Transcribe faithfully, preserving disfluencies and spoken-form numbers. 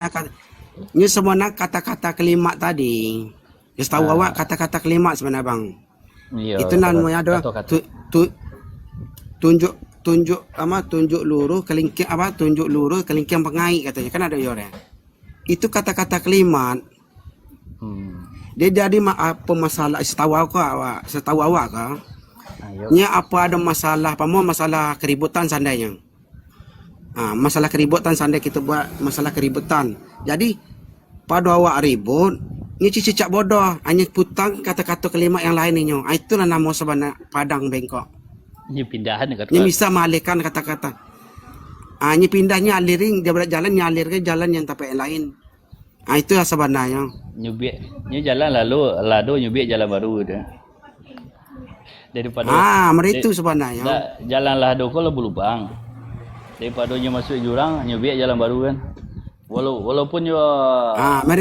kata, nyo sebenarnyo kata-kata kalimat tadi. Yo, satahu awak kata-kata kalimat sebenarnyo, Bang. Iyo, itu nan kata-, namonyo ado kata-kata. Tu-, tu-, tunjuk, tunjuk, apa, tunjuk luruih kelingking, apa, tunjuk luruih kelingking pangaik katonyo. Kan ado yo, deh. Itu kata-kata kalimat. Hmm. Dia jadi ma-, apa masalah, satahu awak, awak, satahu awak ka? Ayo. Nyo apa ado masalah, apa mau masalah keributan seandainyo. Ha, masalah keributan, seandai kito buek masalah keributan. Jadi, pado awak ribut, nyo cicak bodoh, hanyo putang kato-kato kalimat yang lain inyo. Ha, itulah namo sabana Padang bengkok. Nyo pindahan kato. Nyo bisa maalihkan kata-kata. Ha, nyo pindah, nyo alirin, dia buek jalan, nyo alirkan jalan yang tampek yang lain. Ha, itulah sabananyo. Nyubiak, nyo jalan lalu, lado nyubiak jalan baru tu. Daripado, ah, mari da-, tu sabananyo. Da-, jalan lado ko lah balubang. Daripado nyo masuak jurang, nyubiak jalan baru kan. Walau-, walaupun nyo, ah, mari